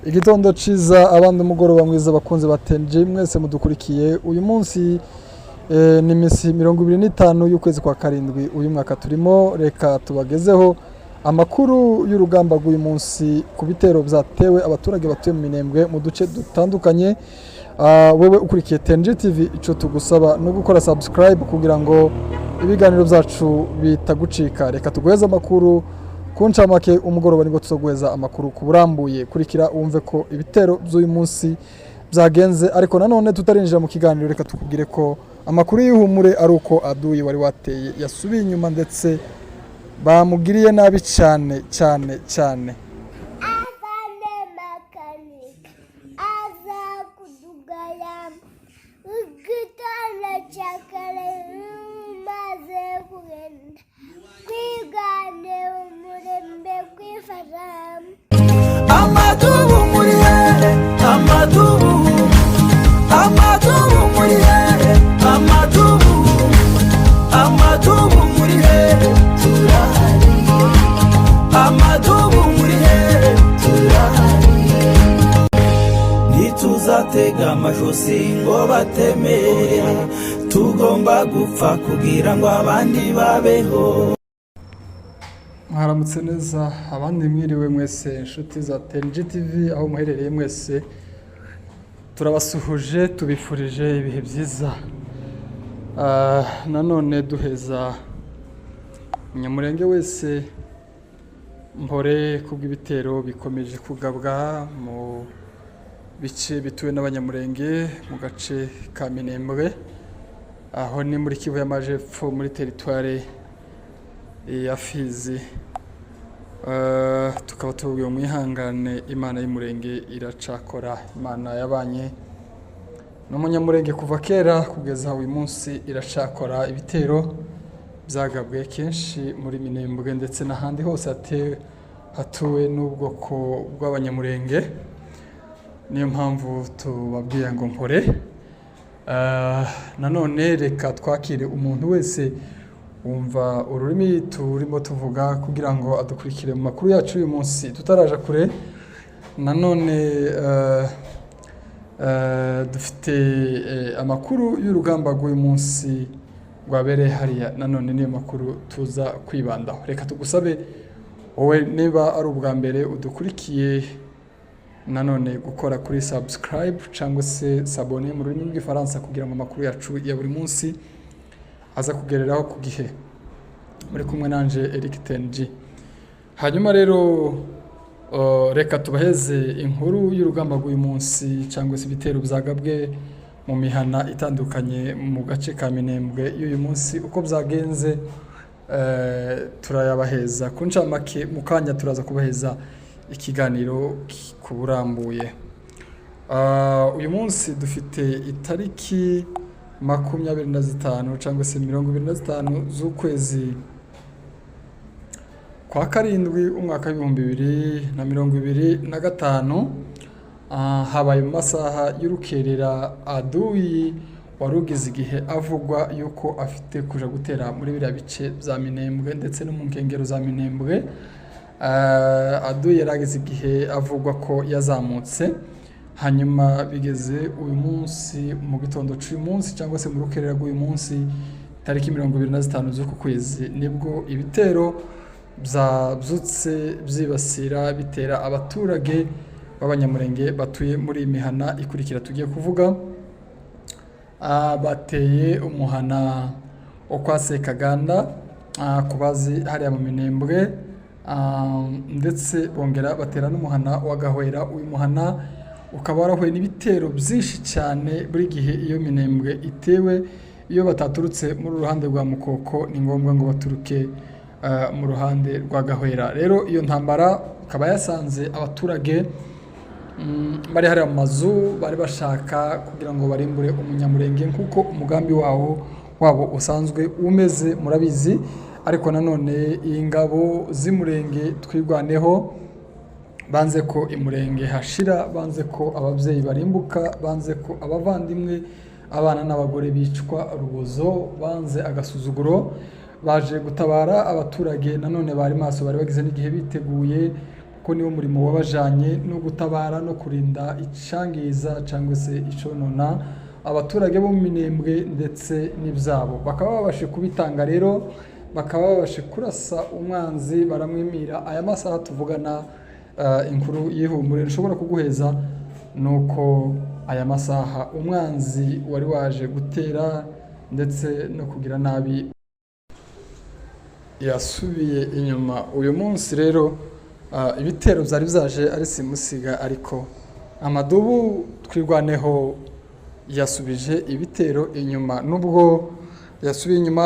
Igitondo ciza, abandi umugoroba mwiza, bakunze batenje mwese mudukurikiye. Uyu munsi ni imisi 25 y'ukwezi kwa karindwi uyu mwaka turimo. Reka tubagezeho amakuru y'urugamba rw'uyu munsi ku bitero byatewe abaturage batuye mu Minembwe mu duce dutandukanye. Wewe ukurikiye Tenji TV, ico tugusaba no gukora subscribe kugira ngo ibiganiro byacu bitagucika. Reka tuguheze amakuru ku ncamake, umugoroba nibwo tuzoguheza amakuru ku burambuye. Kurikira wumve ko ibitero by'uyu munsi byagenze. Ariko nanone tutarinjira mu kiganiro, reka tukubwire ko amakuru y'ihumure ari uko aduyi wari wateye yasubiye inyuma, ndetse bamugiriye nabi cyane cyane cyane. Afande Makanika aza kudugaya igitondo cya kare, maze kugenda kwigane umurembe kwifasha. Amadubu muri hehe? Amadubu, amadubu muri hehe? Amadubu, amadubu muri hehe? Turahari. Amadubu muri hehe? Turahari. Ntituzatega amajosi ngo bateme, tugomba gupfa kugira ngo abandi babeho. Mwaramutse neza, abandi mwiriwe mwese, inshuti za Tenji TV aho muherereye mwese, turabasuhuje, tubifurije ibihe byiza. Nanone duheza Umunyamurenge wese mpore kubw'ibitero bikomeje kugabwa mu bice bituwe n'Abanyamurenge mu gace ka Minembwe, aho ni muri Kivu y'Amajepfo, muri teritware ya Fizi. Tukaba tubabwiye mwihangane, Imana y'Umurenge iracakora. Imana yabanye n'Umunyamurenge kuva kera kugeza uyu munsi, iracakora. Ibitero byagabwe kenshi muri Minembwe ndetse n'ahandi hose hatuwe n'ubwoko bw'Abanyamurenge. Niyo mpamvu tubabwiye ngo mpore. Nanone reka twakire umuntu wese wumva ururimi turimo tuvuga kugira ngo adukurikire mu makuru yacu y'uyu munsi. Tutaraja kure, nanone dufite amakuru y'urugamba rw'uyu munsi rwabereye hariya. Nanone niyo makuru tuza kwibandaho. Reka tugusabe wowe, niba ari ubwa mbere udukurikiye, nanone gukora kuri subscribe cyangwa se s'abonner mu rurimi rw'Igifaransa, kugira ngo amakuru yacu ya buri munsi aza kugereraho ku gihe. Muri kumwe nanje Eric Tenji. Hanyuma rero reka tubaheze inkuru y'urugamba rw'uyu munsi cyangwa se ibitero byagabwe mu mihana itandukanye mu gace ka Minembwe y'uyu munsi, uko byagenze. Turayabaheza ku ncamake mu kanya, turaza kubaheza ikiganiro ku burambuye. Uyu munsi dufite itariki 25 cyangwa se 25 z'ukwezi kwa karindwi, umwaka w'2025. Habaye mu masaha y'urukerera. Aduyi wari ugize igihe avugwa yuko afite kuja gutera muri biriya bice bya Minembwe ndetse no mu nkengero za Minembwe. Aduyi yari ageze igihe avugwa ko yazamutse, hanyuma bigeze uyu munsi mu gitondo cy'uyu munsi cyangwa se mu rukerera rw'uyu munsi, tariki 25 z'uku kwezi, nibwo ibitero byabyutse byibasira, bitera abaturage b'Abanyamurenge batuye muri iyi mihana ikurikira tugiye kuvuga. Bateye umuhana wo kwa Sekaganda, ku bazi hariya mu Minembwe, ndetse bongera batera n'umuhana wa Gahwera. Uyu muhana ukaba warahuye n'ibitero byinshi cyane. Buri gihe iyo Minembwe itewe, iyo bataturutse muri ruhande rwa Mukoko, ni ngombwa ngo baturuke mu ruhande rwa Gahwera. Rero iyo ntambara ikaba yasanze abaturage bari hariya mu mazu, bari bashaka kugira ngo barimbure Umunyamurenge nk'uko umugambi wabo usanzwe umeze, murabizi. Ariko nanone ingabo z'Imurenge, Twirwaneho, banze ko Imurenge hashira, banze ko ababyeyi barimbuka, banze ko abavandimwe, abana n'abagore bicwa rubozo, banze agasuzuguro, baje gutabara abaturage. Nanone bari maso, bari bagize n'igihe biteguye. Kuko niwo murimo wabajanye no gutabara no kurinda icangiza cyangwa se iconona abaturage bo mu Minembwe ndetse n'ibyabo. Bakaba babashe kubitanga rero, bakaba babashe kurasa umwanzi baramwimira. Aya masaha tuvugana, inkuru y'ihumure nshobora kuguheza nuko aya masaha umwanzi wari waje gutera ndetse no kugira nabi yasubiye inyuma. Uyu munsi rero ibitero byari byaje ari simusiga, ariko amadubu Twirwaneho yasubije ibitero inyuma. Nubwo yasubiye inyuma,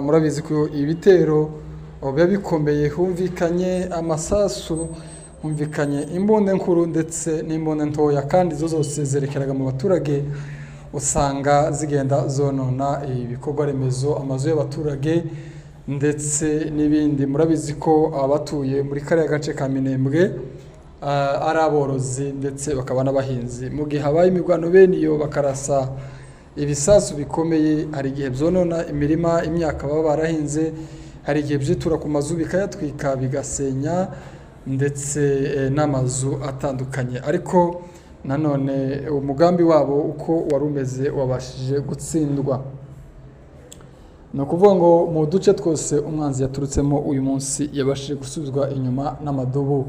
murabizi ko ibitero biba bikomeye, humvikanye amasasu, humvikanye imbunda nkuru ndetse n'imbunda ntoya, kandi izo zose zerekeraga mu baturage. Usanga zigenda zonona ibikorwa remezo, amazu y'abaturage ndetse n'ibindi. Murabizi ko abatuye muri kariya gace ka Minembwe ari aborozi ndetse bakaba n'abahinzi. Mu gihe habaye imirwano bene iyo, bakarasa ibisasu bikomeye, hari igihe byonona imirima, imyaka baba barahinze, hari igihe byitura ku mazu bikayatwika, bigasenya ndetse n'amazu atandukanye. Ariko nanone umugambi wabo uko wari umeze wabashije gutsindwa. Ni ukuvuga ngo mu duce twose umwanzi yaturutsemo, uyu munsi yabashije gusubizwa inyuma n'amadubu.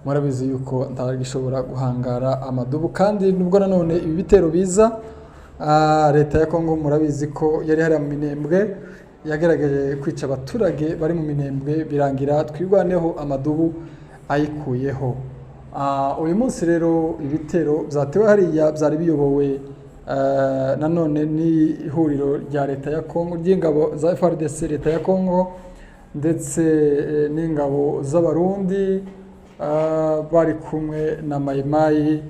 Murabizi yuko ntagishobora guhangara amadubu. Kandi nubwo nanone ibi bitero biza, leta ya Kongo murabizi ko yari hariya mu Minembwe, yagerageje kwica abaturage bari mu Minembwe, birangira Twirwaneho amadubu ayikuyeho. Uyu munsi rero ibitero byatewe hariya byari biyobowe nanone n'ihuriro rya leta ya Kongo ry'ingabo za FARDC, leta ya Kongo ndetse n'ingabo z'Abarundi, bari kumwe na Mayimayi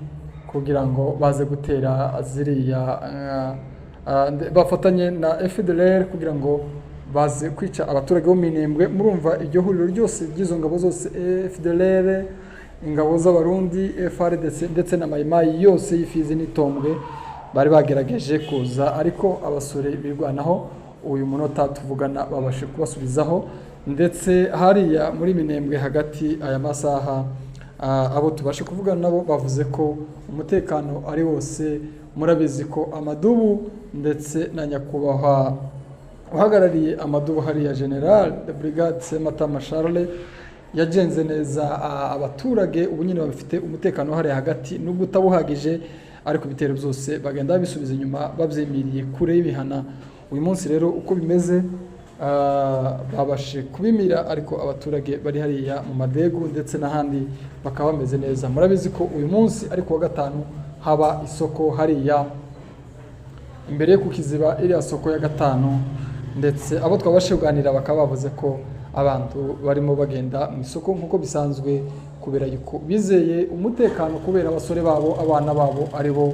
kugira ngo baze gutera ziriya, bafatanye na FDLR kugira ngo baze kwica abaturage bo mu Minembwe. Murumva iryo huriro ryose ry'izo ngabo zose, FDLR, ingabo z'Abarundi, FARDC ndetse na Mayimayi yose y'Ifizi n'Itombwe, bari bagerageje kuza, ariko abasore birwanaho uyu munota tuvugana babashe kubasubizaho. Ndetse hariya muri Minembwe hagati aya masaha, abo tubashe kuvugana nabo bavuze ko umutekano ari wose. Murabizi ko amadubu ndetse na nyakubahwa uhagarariye amadubu hariya, General de Brigade Sematama Charles, yagenze neza. Abaturage ubu nyine bafite umutekano hariya hagati, nubwo utabuhagije, ariko ibitero byose bagenda babisubiza inyuma babyimiriye kure y'ibihana. Uyu munsi rero uko bimeze, babashe kubimira, ariko abaturage bari hariya mu Madegu ndetse n'ahandi bakaba bameze neza. Murabizi ko uyu munsi ari kuwa gatanu, haba isoko hariya imbere yo ku Kiziba, iriya soko ya gatanu, ndetse abo twabashije kuganira bakaba bavuze ko abantu barimo bagenda mu isoko nk'uko bisanzwe, kubera yuko bizeye umutekano kubera abasore babo, abana babo ari bo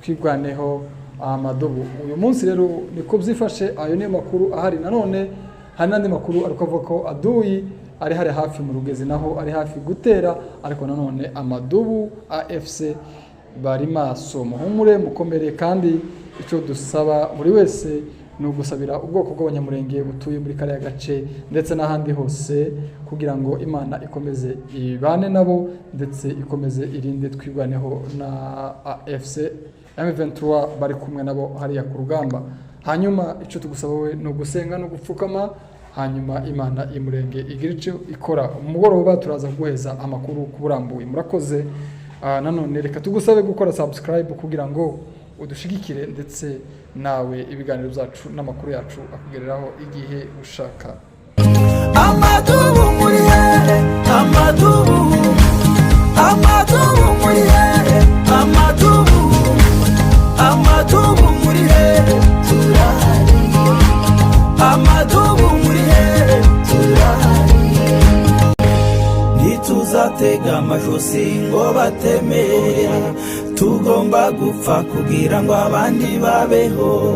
Twirwaneho amadubu. Uyu munsi rero niko byifashe, ayo niyo makuru ahari. Nanone hari n'andi makuru ariko avuga ko aduyi ari hari hafi mu Rugezi, naho ari hafi gutera, ariko nanone amadubu AFC bari maso. Muhumure, mukomere, kandi icyo dusaba buri wese ni ugusabira ubwoko bw'Abanyamurenge butuye muri kariya gace ndetse n'ahandi hose, kugira ngo Imana ikomeze ibane nabo ndetse ikomeze irinde Twirwaneho na AFC M23 bari kumwe nabo hariya ku rugamba. Hanyuma icyo tugusaba wowe ni ugusenga no gupfukama, hanyuma Imana imurenge igira icyo ikora. Umugoroba turaza kuguheza amakuru ku burambuye. Murakoze. Nanone reka tugusabe gukora subscribe kugira ngo udushigikire, ndetse nawe ibiganiro byacu n'amakuru yacu akugereraho igihe ushaka. Amadubu muri hehe? Amadubu, amadubu muri hehe? Amadubu, amadubu muri hehe? Turahari. Amadubu muri hehe? Turahari. Ntituzatega amajosi ngo bateme, tugomba gupfa kugira ngo abandi babeho.